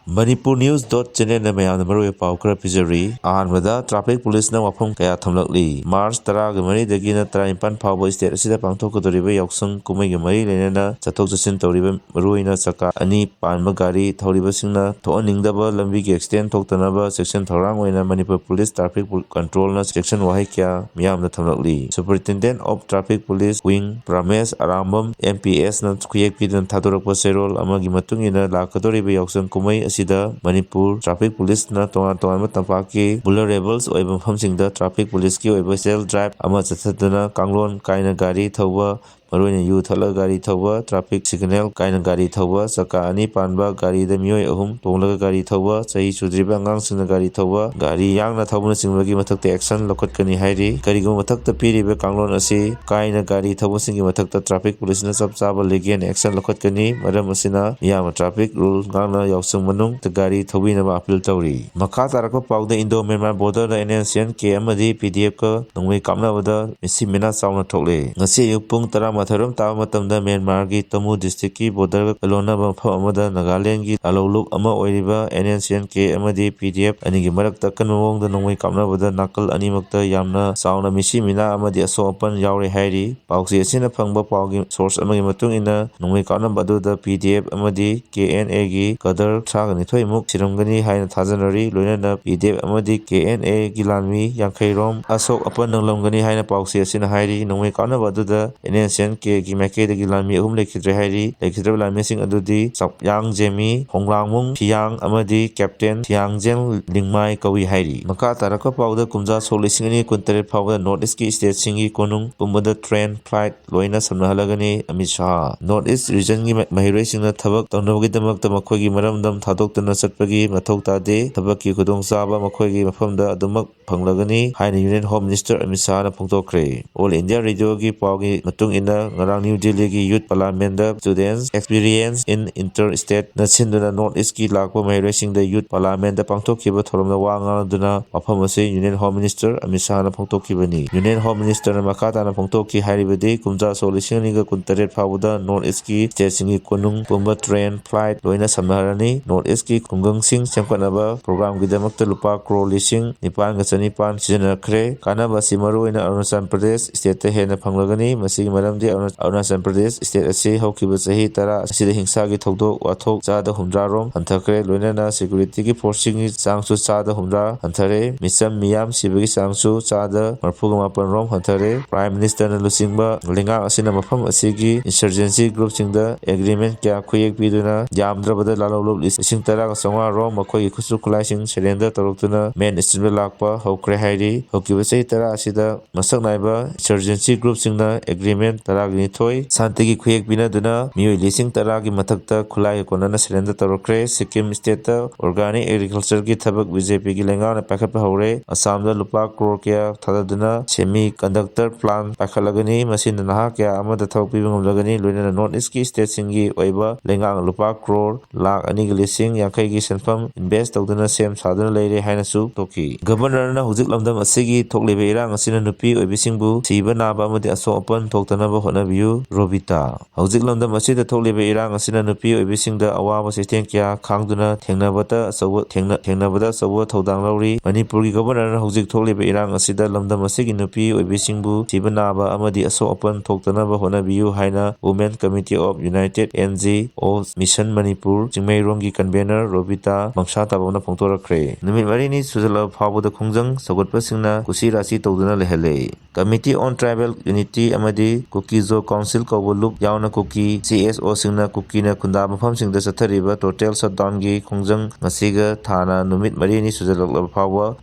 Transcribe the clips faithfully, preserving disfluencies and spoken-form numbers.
Manipur News dot channelꯅ ꯃꯌꯥꯝꯅ ꯃꯔꯨꯑꯣꯏꯕ ꯄꯥꯎ ꯈꯔ ꯄꯤꯖꯔꯤ꯫ ꯑꯍꯥꯟꯕꯗ, traffic policeꯅ ꯋꯥꯐꯝ ꯀꯌꯥ ꯊꯝꯂꯛꯂꯤ꯫ March ꯇꯔꯥꯒ ꯃꯔꯤꯗꯒꯤꯅ ꯇꯔꯥꯅꯤꯄꯥꯟ ꯐꯥꯎꯕ state ꯑꯁꯤꯗ ꯄꯥꯡꯊꯣꯛꯀꯗꯧꯔꯤꯕ ꯌꯥꯎꯁꯪ ꯀꯨꯝꯍꯩꯒ ꯃꯔꯤ ꯂꯩꯅꯅ ꯆꯠꯊꯣꯛ ꯆꯠꯁꯤꯟ ꯇꯧꯔꯤꯕ, ꯃꯔꯨꯑꯣꯏꯅ ꯆꯀꯥ ꯑꯅꯤ ꯄꯥꯟꯕ ꯒꯥꯔꯤ ꯊꯧꯔꯤꯕꯁꯤꯡꯅ ꯊꯣꯛꯍꯟꯅꯤꯡꯗꯕ ꯂꯝꯕꯤꯒꯤ accident ꯊꯣꯛꯇꯅꯕ section ꯊꯧꯔꯥꯡ ꯑꯣꯏꯅ Manipur Police Traffic Controlꯅ section ꯋꯥꯍꯩ ꯀꯌꯥ ꯃꯤꯌꯥꯝꯗ ꯊꯝꯂꯛꯂꯤ꯫ Superintendent of Traffic Police Wing ꯄ꯭ꯔꯃꯦꯁ Arambam, M P Sꯅ ꯈꯨꯌꯦꯛ ꯄꯤꯗꯨꯅ ꯊꯥꯗꯣꯔꯛꯄ ꯆꯦꯔꯣꯜ ꯑꯃꯒꯤ ꯃꯇꯨꯡ ꯏꯟꯅ, ꯂꯥꯛꯀꯗꯧꯔꯤꯕ ꯌꯥꯎꯁꯪ ꯀꯨꯝꯍꯩ ꯑꯁꯤꯗ ꯃꯅꯤꯄꯨꯔ Traffic Policeꯅ ꯇꯣꯉꯥꯟ ꯇꯣꯉꯥꯟꯕ ꯇꯝꯄꯥꯛꯀꯤ vulnerables ꯑꯣꯏꯕ ꯃꯐꯝꯁꯤꯡꯗ traffic policeꯀꯤ ꯑꯣꯏꯕ special drive ꯑꯃ ꯆꯠꯊꯗꯨꯅ ꯀꯥꯡꯂꯣꯟ ꯀꯥꯏꯅ ꯒꯥꯔꯤ ꯊꯧꯕ, ꯃꯔꯨꯑꯣꯏꯅ ꯌꯨ ꯊꯛꯂꯒ ꯒꯥꯔꯤ ꯊꯧꯕ, traffic signal ꯀꯥꯏꯅ ꯒꯥꯔꯤ ꯊꯧꯕ, ꯆꯀꯥ ꯑꯅꯤ ꯄꯥꯟꯕ ꯒꯥꯔꯤꯗ ꯃꯤꯑꯣꯏ ꯑꯍꯨꯝ ꯇꯣꯡꯂꯒ ꯒꯥꯔꯤ ꯊꯧꯕ, ꯆꯍꯤ ꯁꯨꯗ꯭ꯔꯤꯕ ꯑꯉꯥꯡꯁꯤꯡꯅ ꯒꯥꯔꯤ ꯊꯧꯕ, ꯒꯥꯔꯤ ꯌꯥꯡꯅ ꯊꯧꯕꯅꯆꯤꯡꯕꯒꯤ ꯃꯊꯛꯇ action ꯂꯧꯈꯠꯀꯅꯤ ꯍꯥꯏꯔꯤ꯫ ꯀꯔꯤꯒꯨꯝꯕ ꯃꯊꯛꯇ ꯄꯤꯔꯤꯕ ꯀꯥꯡꯂꯣꯟ ꯑꯁꯤ ꯀꯥꯏꯅ ꯒꯥꯔꯤ ꯊꯧꯕꯁꯤꯡꯒꯤ ꯃꯊꯛꯇ traffic policeꯅ ꯆꯞ ꯆꯥꯕ legal action ꯂꯧꯈꯠꯀꯅꯤ꯫ ꯃꯔꯝ ꯑꯁꯤꯅ ꯃꯤꯌꯥꯝꯅ traffic rule ꯉꯥꯛꯅ ꯌꯥꯎꯁꯪ ꯃꯅꯨꯡꯗ ꯒꯥꯔꯤ ꯊꯧꯕꯤꯅꯕ appeal ꯇꯧꯔꯤ꯫ ꯃꯈꯥ ꯇꯥꯔꯛꯄ ꯄꯥꯎꯗ, Indo-Myanmar borderꯗ N S C N-K ꯑꯃꯗꯤ P D Fꯀ ꯅꯣꯡꯃꯩ ꯀꯥꯞꯅꯕꯗ ꯃꯤꯁꯤ ꯃꯤꯅꯥ ꯆꯥꯎꯅ ꯊꯣꯛꯂꯦ꯫ ꯉꯁꯤ ꯑꯌꯨꯛ ꯄꯨꯡ ꯇꯔꯥꯃꯥꯊꯣꯏ ꯔꯣꯝ ꯇꯥꯕ ꯃꯇꯝꯗ ꯃ꯭ꯌꯥꯟꯃꯥꯔꯒꯤ ꯇꯃꯨ districtꯀꯤ borderꯒ ꯂꯣꯟꯅꯕ ꯃꯐꯝ ꯑꯃꯗ ꯅꯥꯒꯥꯂꯦꯟꯗꯒꯤ ꯂꯥꯂꯣꯡꯂꯨꯞ ꯑꯃ ꯑꯣꯏꯔꯤꯕ N S C N-K ꯑꯃꯗꯤ P D F ꯑꯅꯤꯒꯤ ꯃꯔꯛꯇ ꯑꯀꯟꯕ ꯃꯑꯣꯡꯗ ꯅꯣꯡꯃꯩ ꯀꯥꯞꯅꯕꯗ ꯅꯥꯀꯜ ꯑꯅꯤꯃꯛꯇ ꯌꯥꯝꯅ ꯆꯥꯎꯅ ꯃꯤꯁꯤ ꯃꯤꯅꯥ ꯑꯃꯗꯤ ꯑꯁꯣꯛ ꯑꯄꯟ ꯌꯥꯎꯔꯦ ꯍꯥꯏꯔꯤ꯫ ꯄꯥꯎꯆꯦ ꯑꯁꯤꯅ ꯐꯪꯕ ꯄꯥꯎꯒꯤ source ꯑꯃꯒꯤ ꯃꯇꯨꯡ ꯏꯟꯅ, ꯅꯣꯡꯃꯩ ꯀꯥꯞꯅꯕ ꯑꯗꯨꯗ P D F ꯑꯃꯗꯤ K N Aꯒꯤ cadre ꯊꯥꯒ ꯅꯤꯊꯣꯏꯃꯨꯛ ꯁꯤꯔꯝꯒꯅꯤ ꯍꯥꯏꯅ ꯊꯥꯖꯅꯔꯤ꯫ ꯂꯣꯏꯅꯅ P D F ꯑꯃꯗꯤ K N Aꯒꯤ ꯂꯥꯟꯃꯤ ꯌꯥꯡꯈꯩ ꯔꯣꯝ ꯑꯁꯣꯛ ꯑꯄꯟ ꯅꯪꯂꯝꯒꯅꯤ ꯍꯥꯏꯅ ꯄꯥꯎꯆꯦ ꯑꯁꯤꯅ ꯍꯥꯏꯔꯤ꯫ ꯅꯣꯡꯃꯩ ꯀꯥꯞꯅꯕ ꯑꯗꯨꯗ N S C N-Kꯒꯤ ꯃꯥꯏꯀꯩꯗꯒꯤ ꯂꯥꯟꯃꯤ ꯑꯍꯨꯝ ꯂꯩꯈꯤꯗ꯭ꯔꯦ ꯍꯥꯏꯔꯤ꯫ ꯂꯩꯈꯤꯗ꯭ꯔꯕ ꯂꯥꯟꯃꯤꯁꯤꯡ ꯑꯗꯨꯗꯤ ꯆꯞꯌꯥꯡ ꯖꯦꯃꯤ, ꯍꯣꯡꯂꯥꯡꯃꯨꯡ ꯐꯤꯌꯥꯡ ꯑꯃꯗꯤ Captain ꯊꯤꯌꯥꯡꯖꯦꯡ ꯂꯤꯡꯃꯥꯏ ꯀꯧꯏ ꯍꯥꯏꯔꯤ꯫ ꯃꯈꯥ ꯇꯥꯔꯛꯄ ꯄꯥꯎꯗ, ꯀꯨꯝꯖꯥ ꯁꯣꯛ ꯂꯤꯁꯤꯡ ꯑꯅꯤ ꯀꯨꯟꯇꯔꯦꯠ ꯐꯥꯎꯕꯗ North Eastꯀꯤ stateꯁꯤꯡꯒꯤ ꯀꯣꯅꯨꯡ ꯄꯨꯝꯕꯗ train flight ꯂꯣꯏꯅ ꯁꯝꯅꯍꯜꯂꯒꯅꯤ ꯑꯃꯤꯠ ꯁꯥꯍ꯫ North East regionꯒꯤ ꯃ-, ꯃꯍꯩꯔꯣꯏꯁꯤꯡꯅ ꯊꯕꯛ ꯇꯧꯅꯕꯒꯤꯗꯃꯛꯇ ꯃꯈꯣꯏꯒꯤ ꯃꯔꯝꯗꯝ ꯊꯥꯗꯣꯛꯇꯨꯅ ꯆꯠꯄꯒꯤ ꯃꯊꯧ ꯇꯥꯗꯦ꯫ ꯊꯕꯛꯀꯤ ꯈꯨꯗꯣꯡꯆꯥꯕ ꯃꯈꯣꯏꯒꯤ ꯃꯐꯝꯗ ꯑꯗꯨꯃꯛ ꯐꯪꯂꯒꯅꯤ ꯍꯥꯏꯅ Union Home Minister Amit ꯁꯥꯍꯅ ꯐꯣꯡꯗꯣꯛꯈ꯭ꯔꯦ꯫ All India Radioꯒꯤ ꯄꯥꯎꯒꯤ ꯃꯇꯨꯡ ꯏꯟꯅ, ꯉꯔꯥꯡ ꯅ꯭ꯌꯨ ꯗꯤꯜꯂꯤꯒꯤ ꯌꯨꯠ ꯄꯥꯔꯂꯥꯃꯦꯟꯗ Students Experience in Inter State ꯅ ꯁꯤꯟꯗꯨꯅ ꯅꯣꯔꯠ ꯏꯁꯀꯤ ꯂꯥꯛꯄ ꯃꯍꯩꯔꯣꯏꯁꯤꯡꯗ ꯌꯨꯠ ꯄꯥꯔꯂꯥꯃꯦꯟꯗ ꯄꯥꯡꯊꯣꯛꯈꯤꯕ ꯊꯧꯔꯝꯗ ꯋꯥ ꯉꯥꯡꯗꯨꯅ ꯃꯐꯝ ꯑꯁꯤ ꯌꯨꯅꯤꯌꯟ ꯍꯣꯝ ꯃꯤꯅꯤꯁꯇꯔ ꯑꯃꯤꯠ ꯁꯥꯍꯅ ꯐꯣꯡꯗꯣꯛꯈꯤꯕꯅꯤ꯫ ꯌꯨꯅꯤꯌꯟ ꯍꯣꯝ ꯃꯤꯅꯤꯁꯇꯔꯅ ꯃꯈꯥ ꯇꯥꯅ ꯐꯣꯡꯗꯣꯛꯈꯤ ꯍꯥꯏꯔꯤꯕꯗꯤ, ꯀꯨꯝꯖꯥ ꯁꯣꯛ ꯂꯤꯁꯤꯡ ꯑꯅꯤꯒ ꯀꯨꯟꯇꯔꯦꯠ ꯐꯥꯎꯕꯗ ꯅꯣꯔꯠ ꯏꯁꯀꯤ ꯁ꯭ꯇꯦꯠꯁꯤꯡꯒꯤ ꯀꯣꯅꯨꯡ ꯄꯨꯝꯕ ꯇ꯭ꯔꯦꯟ ꯐ꯭ꯂꯥꯏꯠ ꯂꯣꯏꯅ ꯁꯝꯅꯍꯜꯂꯅꯤ꯫ ꯅꯣꯔꯠ ꯏꯁꯀꯤ ꯈꯨꯡꯒꯪꯁꯤꯡ ꯁꯦꯝꯒꯠꯅꯕ ꯄ꯭ꯔꯣꯒ꯭ꯔꯥꯝꯒꯤꯗꯃꯛꯇ ꯂꯨꯄꯥ ꯀ꯭ꯔꯣꯔ ꯂꯤꯁꯤꯡ ꯅꯤꯄꯥꯟꯒ ꯆꯅꯤꯄꯥꯟ ꯁꯤꯖꯤꯟꯅꯈ꯭ꯔꯦ꯫ ꯀꯥꯟꯅꯕ ꯑꯁꯤ ꯃꯔꯨꯑꯣꯏꯅ ꯑꯔꯨꯅꯥꯆꯜ ꯄ꯭ꯔꯗꯦꯁ ꯁ꯭ꯇꯦꯠꯇ ꯍꯦꯟꯅ ꯐꯪꯂꯒꯅꯤ꯫ ꯃꯁꯤꯒꯤ ꯃꯔꯝꯗꯤ ꯑꯔꯨꯅꯥ-, ꯑꯔꯨꯅꯥꯆꯜ ꯄ꯭ꯔꯗꯦꯁ ꯁ꯭ꯇꯦꯠ ꯑꯁꯤ ꯍꯧꯈꯤꯕ ꯆꯍꯤ ꯇꯔꯥ ꯑꯁꯤꯗ ꯍꯤꯡꯁꯥꯒꯤ ꯊꯧꯗꯣꯛ ꯋꯥꯊꯣꯛ ꯆꯥꯗ ꯍꯨꯝꯗ꯭ꯔꯥ ꯔꯣꯝ ꯍꯟꯊꯈ꯭ꯔꯦ꯫ ꯂꯣꯏꯅꯅ ꯁꯦꯀ꯭ꯌꯨꯔꯤꯇꯤꯒꯤ ꯐꯣꯔꯁꯁꯤꯡꯒꯤ ꯆꯥꯡꯁꯨ ꯆꯥꯗ ꯍꯨꯝꯗ꯭ꯔꯥ ꯍꯟꯊꯔꯦ꯫ ꯃꯤꯆꯝ ꯃꯤꯌꯥꯝ ꯁꯤꯕꯒꯤ ꯆꯥꯡꯁꯨ ꯆꯥꯗ ꯃꯔꯐꯨꯒ ꯃꯥꯄꯟ ꯔꯣꯝ ꯍꯟꯊꯔꯦ꯫ ꯄ꯭ꯔꯥꯏꯝ ꯃꯤꯅꯤꯁꯇꯔꯅ ꯂꯨꯆꯤꯡꯕ ꯂꯩꯉꯥꯛ ꯑꯁꯤꯅ ꯃꯐꯝ ꯑꯁꯤꯒꯤ ꯏꯟꯁꯔꯖꯦꯟꯁꯤ ꯒ꯭ꯔꯨꯞꯁꯤꯡꯗ ꯑꯦꯒ꯭ꯔꯤꯃꯦꯟ ꯀꯌꯥ ꯈꯨꯌꯦꯛ ꯄꯤꯗꯨꯅ ꯌꯥꯝꯗ꯭ꯔꯕꯗ ꯂꯥꯂꯣꯡꯂꯨꯞ ꯂꯤꯁꯤꯡ ꯇꯔꯥꯒ ꯆꯥꯝꯃꯉꯥ ꯔꯣꯝ ꯃꯈꯣꯏꯒꯤ ꯈꯨꯠꯁꯨ ꯈꯨꯠꯂꯥꯏꯁꯤꯡ ꯁꯔꯦꯟꯗꯔ ꯇꯧꯔꯛꯇꯨꯅ ꯃꯦꯟ ꯁ꯭ꯇ꯭ꯔꯤꯝꯗ ꯂꯥꯛꯄ ꯍꯧꯈ꯭ꯔꯦ ꯍꯥꯏꯔꯤ꯫ ꯍꯧꯈꯤꯕ ꯆꯍꯤ ꯇꯔꯥ ꯑꯁꯤꯗ ꯃꯁꯛ ꯅꯥꯏꯕ ꯏꯟꯁꯔꯖꯦꯟꯁꯤ ꯒ꯭ꯔꯨꯞꯁꯤꯡꯅ ꯑꯦꯒ꯭ꯔꯤꯃꯦꯟ ꯇꯔꯥꯒ ꯅꯤꯊꯣꯏ ꯁꯥꯟꯇꯤꯒꯤ ꯈꯨꯌꯦꯛ ꯄꯤꯅꯗꯨꯅ ꯃꯤꯑꯣꯏ ꯂꯤꯁꯤꯡ ꯇꯔꯥꯒꯤ ꯃꯊꯛꯇ ꯈꯨꯠꯂꯥꯏꯒ ꯀꯣꯟꯅꯅ ꯁꯔꯦꯟꯗꯔ ꯇꯧꯔꯛꯈ꯭ꯔꯦ꯫ ꯁꯤꯛꯀꯤꯝ ꯁ꯭ꯇꯦꯠꯇ ꯑꯣꯔꯒꯥꯅꯤꯛ ꯑꯦꯒ꯭ꯔꯤꯀꯜꯆꯔꯒꯤ ꯊꯕꯛ ꯕꯤ ꯖꯦ ꯄꯤꯒꯤ ꯂꯩꯉꯥꯛꯅ ꯄꯥꯏꯈꯠꯄ ꯍꯧꯔꯦ꯫ ꯑꯁꯥꯝꯗ ꯂꯨꯄꯥ ꯀ꯭ꯔꯣꯔ ꯀꯌꯥ ꯊꯥꯗꯗꯨꯅ ꯁꯦꯃꯤ ꯀꯟꯗꯛꯇꯔ ꯄ꯭ꯂꯥꯟ ꯄꯥꯏꯈꯠꯂꯒꯅꯤ꯫ ꯃꯁꯤꯅ ꯅꯍꯥ ꯀꯌꯥ ꯑꯃꯗ ꯊꯕꯛ ꯄꯤꯕ ꯉꯝꯂꯒꯅꯤ꯫ ꯂꯣꯏꯅꯅ ꯅꯣꯔꯠ ꯏꯁꯀꯤ ꯁ꯭ꯇꯦꯠꯁꯤꯡꯒꯤ ꯑꯣꯏꯕ ꯂꯩꯉꯥꯛꯅ ꯂꯨꯄꯥ ꯀ꯭ꯔꯣꯔ ꯂꯥꯈ ꯑꯅꯤꯒ ꯂꯤꯁꯤꯡ ꯌꯥꯡꯈꯩꯒꯤ ꯁꯦꯟꯐꯝ ꯏꯟꯚꯦꯁ ꯇꯧꯗꯨꯅ ꯁꯦꯝ ꯁꯥꯗꯨꯅ ꯂꯩꯔꯦ ꯍꯥꯏꯅꯁꯨ ꯊꯣꯛꯈꯤ꯫ ꯒꯕꯔꯅꯔꯅ ꯍꯧꯖꯤꯛ ꯂꯝꯗꯝ ꯑꯁꯤꯒꯤ ꯊꯣꯛꯂꯤꯕ ꯏꯔꯥꯡ ꯑꯁꯤꯅ ꯅꯨꯄꯤ ꯑꯣꯏꯕꯤꯁꯤꯡꯕꯨ ꯁꯤꯕ ꯅꯥꯕ ꯑꯃꯗꯤ ꯑꯁꯣꯛ ꯑꯄꯟ ꯊꯣꯛꯇꯅꯕ ꯍꯣꯠꯅꯕꯤꯌꯨ, ꯔꯣꯕꯤꯇꯥ꯫ ꯍꯧꯖꯤꯛ ꯂꯝꯗꯝ ꯑꯁꯤꯗ ꯊꯣꯛꯂꯤꯕ ꯏꯔꯥꯡ ꯑꯁꯤꯅ ꯅꯨꯄꯤ ꯑꯣꯏꯕꯤꯁꯤꯡꯗ ꯑꯋꯥꯕ ꯆꯩꯊꯦꯡ ꯀꯌꯥ ꯈꯥꯡꯗꯨꯅ ꯊꯦꯡꯅꯕꯗ ꯑꯆꯧꯕ, ꯊꯦꯡꯅ-, ꯊꯦꯡꯅꯕꯗ ꯑꯆꯧꯕ ꯊꯧꯗꯥꯡ ꯂꯧꯔꯤ꯫ ꯃꯅꯤꯄꯨꯔꯒꯤ ꯒꯕꯔꯅꯔꯅ ꯍꯧꯖꯤꯛ ꯊꯣꯛꯂꯤꯕ ꯏꯔꯥꯡ ꯑꯁꯤꯗ ꯂꯝꯗꯝ ꯑꯁꯤꯒꯤ ꯅꯨꯄꯤ ꯑꯣꯏꯕꯤꯁꯤꯡꯕꯨ ꯁꯤꯕ ꯅꯥꯕ ꯑꯃꯗꯤ ꯑꯁꯣꯛ ꯑꯄꯟ ꯊꯣꯛꯇꯅꯕ ꯍꯣꯠꯅꯕꯤꯌꯨ ꯍꯥꯏꯅ Women Committee of United N G O Mission Manipur ꯆꯤꯡꯃꯩꯔꯣꯡꯒꯤ ꯀꯟꯚꯦꯅꯔ ꯔꯣꯕꯤꯇꯥ ꯃꯪꯁꯥ ꯇꯥꯕꯝꯅ ꯐꯣꯡꯗꯣꯔꯛꯈ꯭ꯔꯦ꯫ ꯅꯨꯃꯤꯠ ꯃꯔꯤꯅꯤ ꯁꯨꯖꯜꯂꯕ ꯐꯥꯎꯕꯗ ꯈꯣꯡꯖꯪ ꯁꯧꯒꯠꯄꯁꯤꯡꯅ ꯀꯨꯁꯤ ꯔꯥꯁꯤ ꯇꯧꯗꯨꯅ ꯂꯩꯍꯜꯂꯦ꯫ Committee on Tribal Unity ꯑꯃꯗꯤ Kuki-Zo Council ꯀꯧꯕ ꯂꯨꯞ ꯌꯥꯎꯅ ꯀꯨꯀꯤ C S O ꯁꯤꯡꯅ ꯀꯨꯀꯤꯅ ꯈꯨꯟꯗꯥ ꯃꯐꯝꯁꯤꯡꯗ ꯆꯠꯊꯔꯤꯕ ꯇꯣꯇꯦꯜ ꯁꯠꯗꯥꯎꯟꯒꯤ ꯈꯣꯡꯖꯪ ꯉꯁꯤꯒ ꯊꯥꯅ ꯅꯨꯃꯤꯠ ꯃꯔꯤꯅꯤ ꯁꯨꯖꯜꯂꯛꯂꯕ ꯐꯥꯎꯕ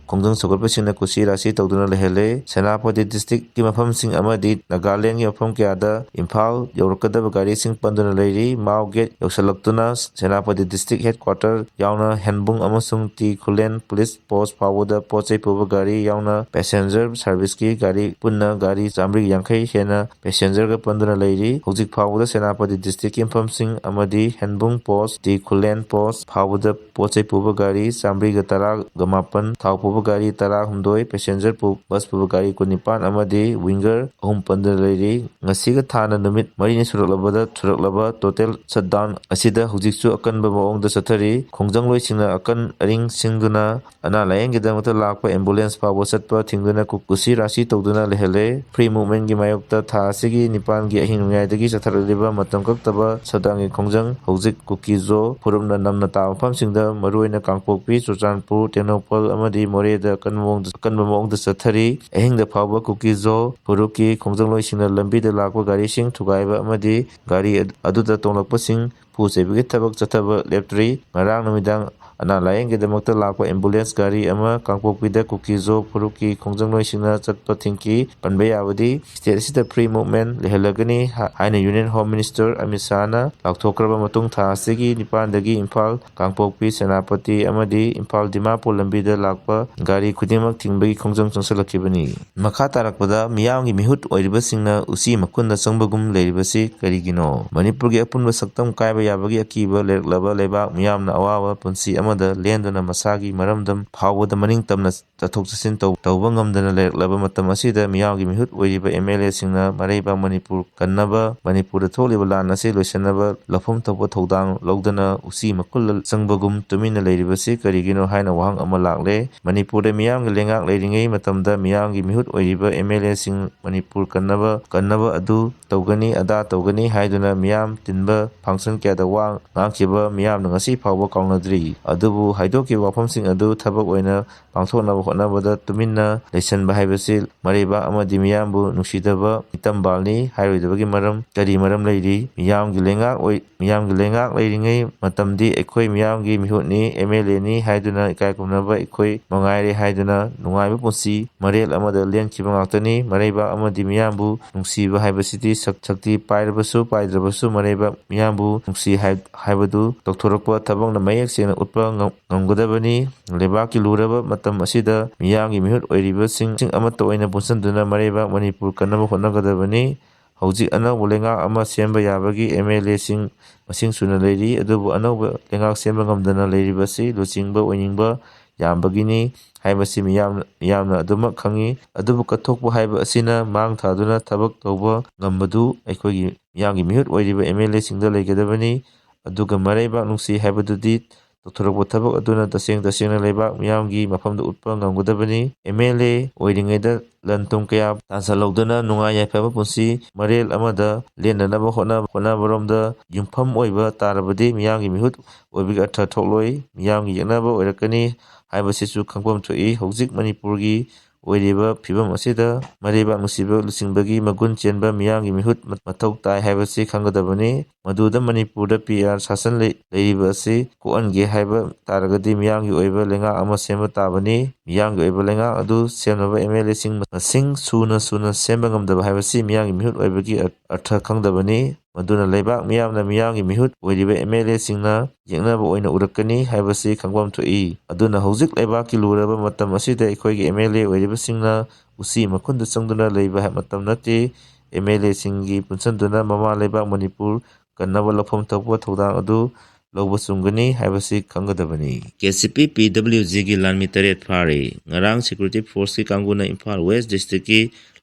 ꯈꯣꯡꯖꯪ ꯁꯧꯒꯠꯄꯁꯤꯡꯅ ꯀꯨꯁꯤ ꯔꯥꯁꯤ ꯇꯧꯗꯨꯅ ꯂꯩꯍꯜꯂꯦ꯫ ꯁꯦꯅꯥꯄꯇꯤ ꯗꯤꯁꯇ꯭ꯔꯤꯛꯀꯤ ꯃꯐꯝꯁꯤꯡ ꯑꯃꯗꯤ ꯅꯥꯒꯥꯂꯦꯟꯒꯤ ꯃꯐꯝ ꯀꯌꯥꯗ ꯏꯝꯐꯥꯜ ꯌꯧꯔꯛꯀꯗꯕ ꯒꯥꯔꯤꯁꯤꯡ ꯄꯟꯗꯨꯅ ꯂꯩꯔꯤ꯫ ꯃꯥꯎ ꯒꯦꯠ ꯌꯧꯁꯤꯜꯂꯛꯇꯨꯅ ꯁꯦꯅꯥꯄꯇꯤ ꯗꯤꯁꯇ꯭ꯔꯤꯛ ꯍꯦꯗꯀ꯭ꯋꯥꯇꯔ ꯌꯥꯎꯅ ꯍꯦꯟꯕꯨꯡ ꯑꯃꯁꯨꯡ ꯇꯤ ꯈꯨꯂꯦꯟ ꯄꯨꯂꯤꯁ ꯄꯣꯁ ꯐꯥꯎꯕꯗ ꯄꯣꯠ ꯆꯩ ꯄꯨꯕ ꯒꯥꯔꯤ ꯌꯥꯎꯅ ꯄꯦꯁꯦꯟꯖꯔ ꯁꯥꯔꯚꯤꯁꯀꯤ ꯒꯥꯔꯤ ꯄꯨꯟꯅ ꯒꯥꯔꯤ ꯆꯥꯃꯔꯤ ꯌꯥꯡꯈꯩ ꯍꯦꯟꯅ ꯄꯦꯁꯦꯟꯖꯔ ꯄꯦꯁꯦꯟꯖꯔꯒ ꯄꯟꯗꯨꯅ ꯂꯩꯔꯤ꯫ ꯍꯧꯖꯤꯛ ꯐꯥꯎꯕꯗ ꯁꯦꯅꯥꯄꯇꯤ ꯗꯤꯁꯇ꯭ꯔꯤꯛꯀꯤ ꯃꯐꯝꯁꯤꯡ ꯑꯃꯗꯤ ꯍꯦꯟꯕꯨꯡ ꯄꯣꯁ, ꯇꯤ ꯈꯨꯂꯦꯟ ꯄꯣꯁ ꯐꯥꯎꯕꯗ ꯄꯣꯠ ꯆꯩ ꯄꯨꯕ ꯒꯥꯔꯤ ꯆꯥꯃꯔꯤꯒ ꯇꯔꯥꯒ ꯃꯥꯄꯟ, ꯊꯥꯎ ꯄꯨꯕ ꯒꯥꯔꯤ ꯇꯔꯥꯍꯨꯝꯗꯣꯏ, ꯄꯦꯁꯦꯟꯖꯔ ꯄꯨ-, ꯕꯁ ꯄꯨꯕ ꯒꯥꯔꯤ ꯀꯨꯟꯅꯤꯄꯥꯟ ꯑꯃꯗꯤ ꯋꯤꯡꯒꯔ ꯑꯍꯨꯝ ꯄꯟꯗꯨꯅ ꯂꯩꯔꯤ꯫ ꯉꯁꯤꯒ ꯊꯥꯅ ꯅꯨꯃꯤꯠ ꯃꯔꯤꯅꯤ ꯁꯨꯔꯛꯂꯕꯗ ꯁꯨꯔꯛꯂꯕ ꯇꯣꯇꯦꯜ ꯁꯠꯗꯥꯎꯟ ꯑꯁꯤꯗ ꯍꯧꯖꯤꯛꯁꯨ ꯑꯀꯟꯕ ꯃꯑꯣꯡꯗ ꯆꯠꯊꯔꯤ꯫ ꯈꯣꯡꯖꯪꯂꯣꯏꯁꯤꯡꯅ ꯑꯀꯟ ꯑꯔꯤꯡ ꯁꯤꯡꯗꯨꯅ ꯑꯅꯥ ꯂꯥꯌꯦꯡꯒꯤꯗꯃꯛꯇ ꯂꯥꯛꯄ ꯑꯦꯝꯕꯨꯂꯦꯟꯁ ꯐꯥꯎꯕ ꯆꯠꯄ ꯊꯤꯡꯗꯨꯅ ꯀꯨ-, ꯀꯨꯁꯤ ꯔꯥꯁꯤ ꯇꯧꯗꯨꯅ ꯂꯩꯍꯜꯂꯦ꯫ ꯐ꯭ꯔꯤ ꯃꯨꯚꯃꯦꯟꯒꯤ ꯃꯥꯌꯣꯛꯇ ꯊꯥ ꯑꯁꯤꯒꯤ ꯅꯤꯄꯥꯟꯒꯤ ꯑꯍꯤꯡ ꯅꯣꯡꯌꯥꯏꯗꯒꯤ ꯆꯠꯊꯔꯛꯂꯤꯕ ꯃꯇꯝ ꯀꯛꯇꯕ ꯁꯠꯗꯥꯎꯟꯒꯤ ꯈꯣꯡꯖꯪ ꯍꯧꯖꯤꯛ ꯀꯨꯀꯤꯖꯣ ꯐꯨꯔꯨꯞꯅ ꯅꯝꯅ ꯇꯥꯕ ꯃꯐꯝꯁꯤꯡꯗ, ꯃꯔꯨꯑꯣꯏꯅ ꯀꯥꯡꯄꯣꯛꯄꯤ, ꯆꯨꯔꯆꯥꯟꯄꯨꯔ, ꯇꯦꯡꯅꯧꯄꯜ ꯑꯃꯗꯤ ꯃꯣꯔꯦꯗ ꯑꯀꯟꯕ ꯃꯑꯣꯡꯗ, ꯑꯀꯟꯕ ꯃꯑꯣꯡꯗ ꯆꯠꯊꯔꯤ꯫ ꯑꯍꯤꯡꯗ ꯐꯥꯎꯕ ꯀꯨꯀꯤꯖꯣ ꯐꯨꯔꯨꯞꯀꯤ ꯈꯣꯡꯖꯪꯂꯣꯏꯁꯤꯡꯅ ꯂꯝꯕꯤꯗ ꯂꯥꯛꯄ ꯒꯥꯔꯤꯁꯤꯡ ꯊꯨꯒꯥꯏꯕ ꯑꯃꯗꯤ ꯒꯥꯔꯤ ꯑꯗꯨꯗ ꯇꯣꯡꯂꯛꯄꯁꯤꯡ ꯄꯨ ꯆꯩꯕꯒꯤ ꯊꯕꯛ ꯆꯠꯊꯕ ꯂꯦꯞꯇ꯭ꯔꯤ꯫ ꯉꯔꯥꯡ ꯅꯨꯃꯤꯗꯥꯡ ꯑꯅꯥ ꯂꯥꯌꯦꯡꯒꯤꯗꯃꯛꯇ ꯂꯥꯛꯄ ꯑꯦꯝꯕꯨꯂꯦꯟꯁ ꯒꯥꯔꯤ ꯑꯃ ꯀꯥꯡꯄꯣꯛꯄꯤꯗ ꯀꯨꯀꯤꯖꯣ ꯐꯨꯔꯨꯞꯀꯤ ꯈꯣꯡꯖꯪꯂꯣꯏꯁꯤꯡꯅ ꯆꯠꯄ ꯊꯤꯡꯈꯤ꯫ ꯄꯟꯕ ꯌꯥꯕꯗꯤ, ꯁ꯭ꯇꯦꯠ ꯑꯁꯤꯗ ꯐ꯭ꯔꯤ ꯃꯨꯚꯃꯦꯟ ꯂꯩꯍꯜꯂꯒꯅꯤ ꯍꯥ-, ꯍꯥꯏꯅ ꯌꯨꯅꯤꯌꯟ ꯍꯣꯝ ꯃꯤꯅꯤꯁꯇꯔ ꯑꯃꯤꯠ ꯁꯥꯍꯅ ꯂꯥꯎꯊꯣꯛꯈ꯭ꯔꯕ ꯃꯇꯨꯡ, ꯊꯥ ꯑꯁꯤꯒꯤ ꯅꯤꯄꯥꯟꯗꯒꯤ ꯏꯝꯐꯥꯜ, ꯀꯥꯡꯄꯣꯛꯄꯤ, ꯁꯦꯅꯥꯄꯇꯤ ꯑꯃꯗꯤ ꯏꯝꯐꯥꯜ ꯗꯤꯃꯥꯄꯨꯔ ꯂꯝꯕꯤꯗ ꯂꯥꯛꯄ ꯒꯥꯔꯤ ꯈꯨꯗꯤꯡꯃꯛ ꯊꯤꯡꯕꯒꯤ ꯈꯣꯡꯖꯪ ꯆꯪꯁꯤꯜꯂꯛꯈꯤꯕꯅꯤ꯫ ꯃꯈꯥ ꯇꯥꯔꯛꯄꯗ, ꯃꯤꯌꯥꯝꯒꯤ ꯃꯤꯍꯨꯠ ꯑꯣꯏꯔꯤꯕꯁꯤꯡꯅ ꯎꯆꯤ ꯃꯈꯨꯟꯗ ꯆꯪꯕꯒꯨꯝ ꯂꯩꯔꯤꯕꯁꯤ ꯀꯔꯤꯒꯤꯅꯣ? ꯃꯅꯤꯄꯨꯔꯒꯤ ꯑꯄꯨꯟꯕ ꯁꯛꯇꯝ ꯀꯥꯏꯕ ꯌꯥꯕꯒꯤ ꯑꯀꯤꯕ ꯂꯩꯔꯛꯂꯕ ꯂꯩꯕꯥꯛ ꯃꯤꯌꯥꯝꯅ ꯑꯋꯥꯕ ꯄꯨꯟꯁꯤ ꯑꯃꯗ ꯂꯦꯟꯗꯨꯅ ꯃꯁꯥꯒꯤ ꯃꯔꯝꯗꯝ ꯐꯥꯎꯕꯗ ꯃꯅꯤꯡ ꯇꯝꯅ ꯆꯠꯊꯣꯛ ꯆꯠꯁꯤꯟ ꯇꯧ-, ꯇꯧꯕ ꯉꯝꯗꯅ ꯂꯩꯔꯛꯂꯕ ꯃꯇꯝ ꯑꯁꯤꯗ, ꯃꯤꯌꯥꯝꯒꯤ ꯃꯤꯍꯨꯠ ꯑꯣꯏꯔꯤꯕ ꯑꯦꯝ ꯑꯦꯜ ꯑꯦꯁꯤꯡꯅ ꯃꯔꯩꯕꯥꯛ ꯃꯅꯤꯄꯨꯔ ꯀꯟꯅꯕ, ꯃꯅꯤꯄꯨꯔꯗ ꯊꯣꯛꯂꯤꯕ ꯂꯥꯟ ꯑꯁꯤ ꯂꯣꯏꯁꯤꯟꯅꯕ ꯂꯧꯐꯝ ꯊꯣꯛꯄ ꯊꯧꯗꯥꯡ ꯂꯧꯗꯅ ꯎꯆꯤ ꯃꯈꯨꯜ ꯆꯪꯕꯒꯨꯝ ꯇꯨꯃꯤꯟꯅ ꯂꯩꯔꯤꯕꯁꯤ ꯀꯔꯤꯒꯤꯅꯣ ꯍꯥꯏꯅ ꯋꯥꯍꯪ ꯑꯃ ꯂꯥꯛꯂꯦ꯫ ꯃꯅꯤꯄꯨꯔꯗ ꯃꯤꯌꯥꯝꯒꯤ ꯂꯩꯉꯥꯛ ꯂꯩꯔꯤꯉꯩ ꯃꯇꯝꯗ ꯃꯤꯌꯥꯝꯒꯤ ꯃꯤꯍꯨꯠ ꯑꯣꯏꯔꯤꯕ ꯑꯦꯝ ꯑꯦꯜ ꯑꯦꯁꯤꯡ ꯃꯅꯤꯄꯨꯔ ꯀꯟꯅꯕ, ꯀꯟꯅꯕ ꯑꯗꯨ ꯇꯧꯒꯅꯤ, ꯑꯗꯥ ꯇꯧꯒꯅꯤ ꯍꯥꯏꯗꯨꯅ ꯃꯤꯌꯥꯝ ꯇꯤꯟꯕ ꯐꯪꯁꯟ ꯀꯌꯥꯗ ꯋꯥ ꯉꯥꯡꯈꯤꯕ ꯃꯤꯌꯥꯝꯅ ꯉꯁꯤ ꯐꯥꯎꯕ ꯀꯥꯎꯅꯗ꯭ꯔꯤ꯫ ꯑꯗꯨꯕꯨ ꯍꯥꯏꯗꯣꯛꯈꯤꯕ ꯋꯥꯐꯝꯁꯤꯡ ꯑꯗꯨ ꯊꯕꯛ ꯑꯣꯏꯅ ꯄꯥꯡꯊꯣꯛꯅꯕ ꯍꯣꯠꯅꯕꯗ ꯇꯨꯃꯤꯟꯅ ꯂꯩꯁꯤꯟꯕ ꯍꯥꯏꯕꯁꯤ ꯃꯔꯩꯕꯥꯛ ꯑꯃꯗꯤ ꯃꯤꯌꯥꯝꯕꯨ ꯅꯨꯡꯁꯤꯗꯕ ꯃꯤꯇꯝꯕꯥꯜꯅꯤ ꯍꯥꯏꯔꯣꯏꯗꯕꯒꯤ ꯃꯔꯝ ꯀꯔꯤ ꯃꯔꯝ ꯂꯩꯔꯤ? ꯃꯤꯌꯥꯝꯒꯤ ꯂꯩꯉꯥꯛ ꯑꯣꯏ-, ꯃꯤꯌꯥꯝꯒꯤ ꯂꯩꯉꯥꯛ ꯂꯩꯔꯤꯉꯩ ꯃꯇꯝꯗꯤ ꯑꯩꯈꯣꯏ ꯃꯤꯌꯥꯝꯒꯤ ꯃꯤꯍꯨꯠꯅꯤ, ꯑꯦꯝ ꯑꯦꯜ ꯑꯦꯅꯤ ꯍꯥꯏꯗꯨꯅ ꯏꯀꯥꯏ ꯈꯨꯝꯅꯕ ꯑꯩꯈꯣꯏ ꯃꯉꯥꯏꯔꯦ ꯍꯥꯏꯗꯨꯅ ꯅꯨꯡꯉꯥꯏꯕ ꯄꯨꯟꯁꯤ ꯃꯔꯦꯜ ꯑꯃꯗ ꯂꯦꯟꯈꯤꯕ ꯉꯥꯛꯇꯅꯤ꯫ ꯃꯔꯩꯕꯥꯛ ꯑꯃꯗꯤ ꯃꯤꯌꯥꯝꯕꯨ ꯅꯨꯡꯁꯤꯕ ꯍꯥꯏꯕꯁꯤꯗꯤ ꯁꯛ-, ꯁꯛꯇꯤ ꯄꯥꯏꯔꯕꯁꯨ ꯄꯥꯏꯗ꯭ꯔꯕꯁꯨ ꯃꯔꯩꯕꯥꯛ ꯃꯤꯌꯥꯝꯕꯨ ꯅꯨꯡꯁꯤ ꯍꯥꯏ-, ꯍꯥꯏꯕꯗꯨ ꯇꯧꯊꯣꯔꯛꯄ ꯊꯕꯛꯅ ꯃꯌꯦꯛ ꯁꯦꯡꯅ ꯎꯠꯄ ꯉꯝ-, ꯉꯝꯒꯗꯕꯅꯤ꯫ ꯂꯩꯕꯥꯛꯀꯤ ꯂꯨꯔꯕ ꯃꯇꯝ ꯑꯁꯤꯗ ꯃꯤꯌꯥꯝꯒꯤ ꯃꯤꯍꯨꯠ ꯑꯣꯏꯔꯤꯕꯁꯤꯡ ꯑꯃꯠꯇ ꯑꯣꯏꯅ ꯄꯨꯟꯁꯤꯟꯗꯨꯅ ꯃꯔꯩꯕꯥꯛ ꯃꯅꯤꯄꯨꯔ ꯀꯟꯅꯕ ꯍꯣꯠꯅꯒꯗꯕꯅꯤ꯫ ꯍꯧꯖꯤꯛ ꯑꯅꯧꯕ ꯂꯩꯉꯥꯛ ꯑꯃ ꯁꯦꯝꯕ ꯌꯥꯕꯒꯤ ꯑꯦꯝ ꯑꯦꯜ ꯑꯦꯁꯤꯡ ꯃꯁꯤꯡ ꯁꯨꯅ ꯂꯩꯔꯤ꯫ ꯑꯗꯨꯕꯨ ꯑꯅꯧꯕ ꯂꯩꯉꯥꯛ ꯁꯦꯝꯕ ꯉꯝꯗꯅ ꯂꯩꯔꯤꯕꯁꯤ ꯂꯨꯆꯤꯡꯕ ꯑꯣꯏꯅꯤꯡꯕ ꯌꯥꯝꯕꯒꯤꯅꯤ ꯍꯥꯏꯕꯁꯤ ꯃꯤꯌꯥꯝ-, ꯃꯤꯌꯥꯝꯅ ꯑꯗꯨꯃꯛ ꯈꯪꯏ꯫ ꯑꯗꯨꯕꯨ ꯀꯠꯊꯣꯛꯄ ꯍꯥꯏꯕ ꯑꯁꯤꯅ ꯃꯥꯡ ꯊꯥꯗꯨꯅ ꯊꯕꯛ ꯇꯧꯕ ꯉꯝꯕꯗꯨ ꯑꯩꯈꯣꯏꯒꯤ ꯃꯤꯌꯥꯝꯒꯤ ꯃꯤꯍꯨꯠ ꯑꯣꯏꯔꯤꯕ ꯑꯦꯝ ꯑꯦꯜ ꯑꯦꯁꯤꯡꯗ ꯂꯩꯒꯗꯕꯅꯤ꯫ ꯑꯗꯨꯒ ꯃꯔꯩꯕꯥꯛ ꯅꯨꯡꯁꯤ ꯍꯥꯏꯕꯗꯨꯗꯤ ꯇꯧꯊꯣꯔꯛꯄ ꯊꯕꯛ ꯑꯗꯨꯅ ꯇꯁꯦꯡ ꯇꯁꯦꯡꯅ ꯂꯩꯕꯥꯛ ꯃꯤꯌꯥꯝꯒꯤ ꯃꯐꯝꯗ ꯎꯠꯄ ꯉꯝꯒꯗꯕꯅꯤ꯫ ꯑꯦꯝ ꯑꯦꯜ ꯑꯦ ꯑꯣꯏꯔꯤꯉꯩꯗ ꯂꯟ ꯊꯨꯝ ꯀꯌꯥ ꯇꯥꯟꯁꯤꯜꯍꯧꯗꯅ ꯅꯨꯡꯉꯥꯏ ꯌꯥꯏꯐꯕ ꯄꯨꯟꯁꯤ ꯃꯔꯦꯜ ꯑꯃꯗ ꯂꯦꯟꯅꯅꯕ ꯍꯣꯠꯅ-, ꯍꯣꯠꯅꯕꯔꯣꯝꯗ ꯌꯨꯝꯐꯝ ꯑꯣꯏꯕ ꯇꯥꯔꯕꯗꯤ ꯃꯤꯌꯥꯝꯒꯤ ꯃꯤꯍꯨꯠ ꯑꯣꯏꯕꯒꯤ ꯑꯔꯊ ꯊꯣꯛꯂꯣꯏ, ꯃꯤꯌꯥꯝꯒꯤ ꯌꯦꯛꯅꯕ ꯑꯣꯏꯔꯛꯀꯅꯤ ꯍꯥꯏꯕꯁꯤꯁꯨ ꯈꯪꯐꯝ ꯊꯣꯛꯏ꯫ ꯍꯧꯖꯤꯛ ꯃꯅꯤꯄꯨꯔꯒꯤ ꯑꯣꯏꯔꯤꯕ ꯐꯤꯕꯝ ꯑꯁꯤꯗ ꯃꯔꯩꯕꯥꯛ ꯅꯨꯡꯁꯤꯕ ꯂꯨꯆꯤꯡꯕꯒꯤ ꯃꯒꯨꯟ ꯆꯦꯟꯕ ꯃꯤꯌꯥꯝꯒꯤ ꯃꯤꯍꯨꯠ ꯃ-, ꯃꯊꯧ ꯇꯥꯏ ꯍꯥꯏꯕꯁꯤ ꯈꯪꯒꯗꯕꯅꯤ꯫ ꯃꯗꯨꯗ ꯃꯅꯤꯄꯨꯔꯗ ꯄꯤ ꯑꯥꯔ ꯁꯥꯁꯟ ꯂꯩ-, ꯂꯩꯔꯤꯕ ꯑꯁꯤ ꯀꯣꯛꯍꯟꯒꯦ ꯍꯥꯏꯕ ꯇꯥꯔꯒꯗꯤ ꯃꯤꯌꯥꯝꯒꯤ ꯑꯣꯏꯕ ꯂꯩꯉꯥꯛ ꯑꯃ ꯁꯦꯝꯕ ꯇꯥꯕꯅꯤ꯫ ꯃꯤꯌꯥꯝꯒꯤ ꯑꯣꯏꯕ ꯂꯩꯉꯥꯛ ꯑꯗꯨ ꯁꯦꯝꯅꯕ ꯑꯦꯝ ꯑꯦꯜ ꯑꯦꯁꯤꯡ ꯃꯁꯤꯡ ꯁꯨꯅ ꯁꯨꯅ ꯁꯦꯝꯕ ꯉꯝꯗꯕ ꯍꯥꯏꯕꯁꯤ ꯃꯤꯌꯥꯝꯒꯤ ꯃꯤꯍꯨꯠ ꯑꯣꯏꯕꯒꯤ ꯑꯔ-, ꯑꯔꯊ ꯈꯪꯗꯕꯅꯤ꯫ ꯃꯗꯨꯅ ꯂꯩꯕꯥꯛ ꯃꯤꯌꯥꯝꯅ ꯃꯤꯌꯥꯝꯒꯤ ꯃꯤꯍꯨꯠ ꯑꯣꯏꯔꯤꯕ ꯑꯦꯝ ꯑꯦꯜ ꯑꯦꯁꯤꯡꯅ ꯌꯦꯛꯅꯕ ꯑꯣꯏꯅ ꯎꯔꯛꯀꯅꯤ ꯍꯥꯏꯕꯁꯤ ꯈꯪꯐꯝ ꯊꯣꯛꯏ꯫ ꯑꯗꯨꯅ ꯍꯧꯖꯤꯛ ꯂꯩꯕꯥꯛꯀꯤ ꯂꯨꯔꯕ ꯃꯇꯝ ꯑꯁꯤꯗ ꯑꯩꯈꯣꯏꯒꯤ ꯑꯦꯝ ꯑꯦꯜ ꯑꯦ ꯑꯣꯏꯔꯤꯕꯁꯤꯡꯅ ꯎꯆꯤ ꯃꯈꯨꯟꯗ ꯆꯪꯗꯨꯅ ꯂꯩꯕ ꯍꯥꯏ-, ꯃꯇꯝ ꯅꯠꯇꯦ꯫ ꯑꯦꯝ ꯑꯦꯜ ꯑꯦꯁꯤꯡꯒꯤ ꯄꯨꯟꯁꯤꯟꯗꯨꯅ ꯃꯃꯥ ꯂꯩꯕꯥꯛ ꯃꯅꯤꯄꯨꯔ ꯀꯟꯅꯕ ꯂꯧꯐꯝ ꯊꯣꯛꯄ ꯊꯧꯗꯥꯡ ꯑꯗꯨ ꯂꯧꯕ ꯆꯨꯝꯒꯅꯤ ꯍꯥꯏꯕꯁꯤ ꯈꯪꯒꯗꯕꯅꯤ꯫ ꯀꯦ ꯁꯤ ꯄꯤ ꯄꯤ ꯗꯕ꯭ꯂꯤꯎ ꯖꯤꯒꯤ ꯂꯥꯟꯃꯤ ꯇꯔꯦꯠ ꯐꯥꯔꯦ꯫ ꯉꯔꯥꯡ ꯁꯦꯀ꯭ꯌꯨꯔꯤꯇꯤ ꯐꯣꯔꯁꯀꯤ ꯀꯥꯡꯕꯨꯅ ꯏꯝꯐꯥꯜ ꯋꯦꯁ ꯗꯤꯁꯇ꯭ꯔꯤꯛꯀꯤ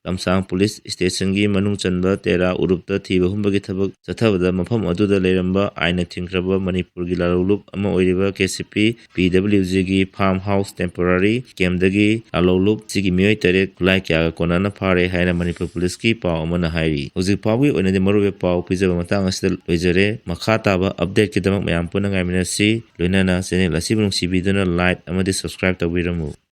ꯂꯝꯁꯥꯡ ꯄꯨꯂꯤꯁ ꯁ꯭ꯇꯦꯁꯟꯒꯤ ꯃꯅꯨꯡ ꯆꯟꯕ ꯇꯦꯔꯥ ꯎꯔꯨꯞꯇ ꯊꯤꯕ ꯍꯨꯝꯕꯒꯤ ꯊꯕꯛ ꯆꯠꯊꯕꯗ ꯃꯐꯝ ꯑꯗꯨꯗ ꯂꯩꯔꯝꯕ ꯑꯥꯏꯟꯅ ꯊꯤꯡꯈ꯭ꯔꯕ ꯃꯅꯤꯄꯨꯔꯒꯤ ꯂꯥꯂꯣꯡꯂꯨꯞ ꯑꯃ ꯑꯣꯏꯔꯤꯕ ꯀꯦ ꯁꯤ ꯄꯤ ꯄꯤ ꯗꯕ꯭ꯂꯤꯎ ꯖꯤꯒꯤ ꯐꯥꯔꯝ ꯍꯥꯎꯁ ꯇꯦꯝꯄꯣꯔꯥꯔꯤ ꯀꯦꯝꯗꯒꯤ ꯂꯥꯂꯣꯡꯂꯨꯞ ꯁꯤꯒꯤ ꯃꯤꯑꯣꯏ ꯇꯔꯦꯠ ꯈꯨꯠꯂꯥꯏ ꯀꯌꯥꯒ ꯀꯣꯟꯅꯅ ꯐꯥꯔꯦ ꯍꯥꯏꯅ ꯃꯅꯤꯄꯨꯔ ꯄꯨꯂꯤꯁꯀꯤ ꯄꯥꯎ ꯑꯃꯅ ꯍꯥꯏꯔꯤ꯫ ꯍꯧꯖꯤꯛ ꯐꯥꯎꯕꯒꯤ ꯑꯣꯏꯅꯗꯤ ꯃꯔꯨꯑꯣꯏꯕ ꯄꯥꯎ ꯄꯤꯖꯕ ꯃꯇꯥꯡ ꯑꯁꯤꯗ ꯂꯣꯏꯖꯔꯦ꯫ ꯃꯈꯥ ꯇꯥꯕ ꯑꯞꯗꯦꯠꯀꯤꯗꯃꯛ ꯃꯌꯥꯝ ꯄꯨꯟꯅ ꯉꯥꯏꯃꯤꯟꯅꯁꯤ꯫ ꯂꯣꯏꯅꯅ ꯆꯦꯅꯦꯜ ꯑꯁꯤꯕꯨ ꯅꯨꯡꯁꯤꯕꯤꯗꯨꯅ ꯂꯥꯏꯛ ꯑꯃꯗꯤ ꯁꯕꯁꯀ꯭ꯔꯥꯏꯕ ꯇꯧꯕꯤꯔꯝꯃꯨ꯫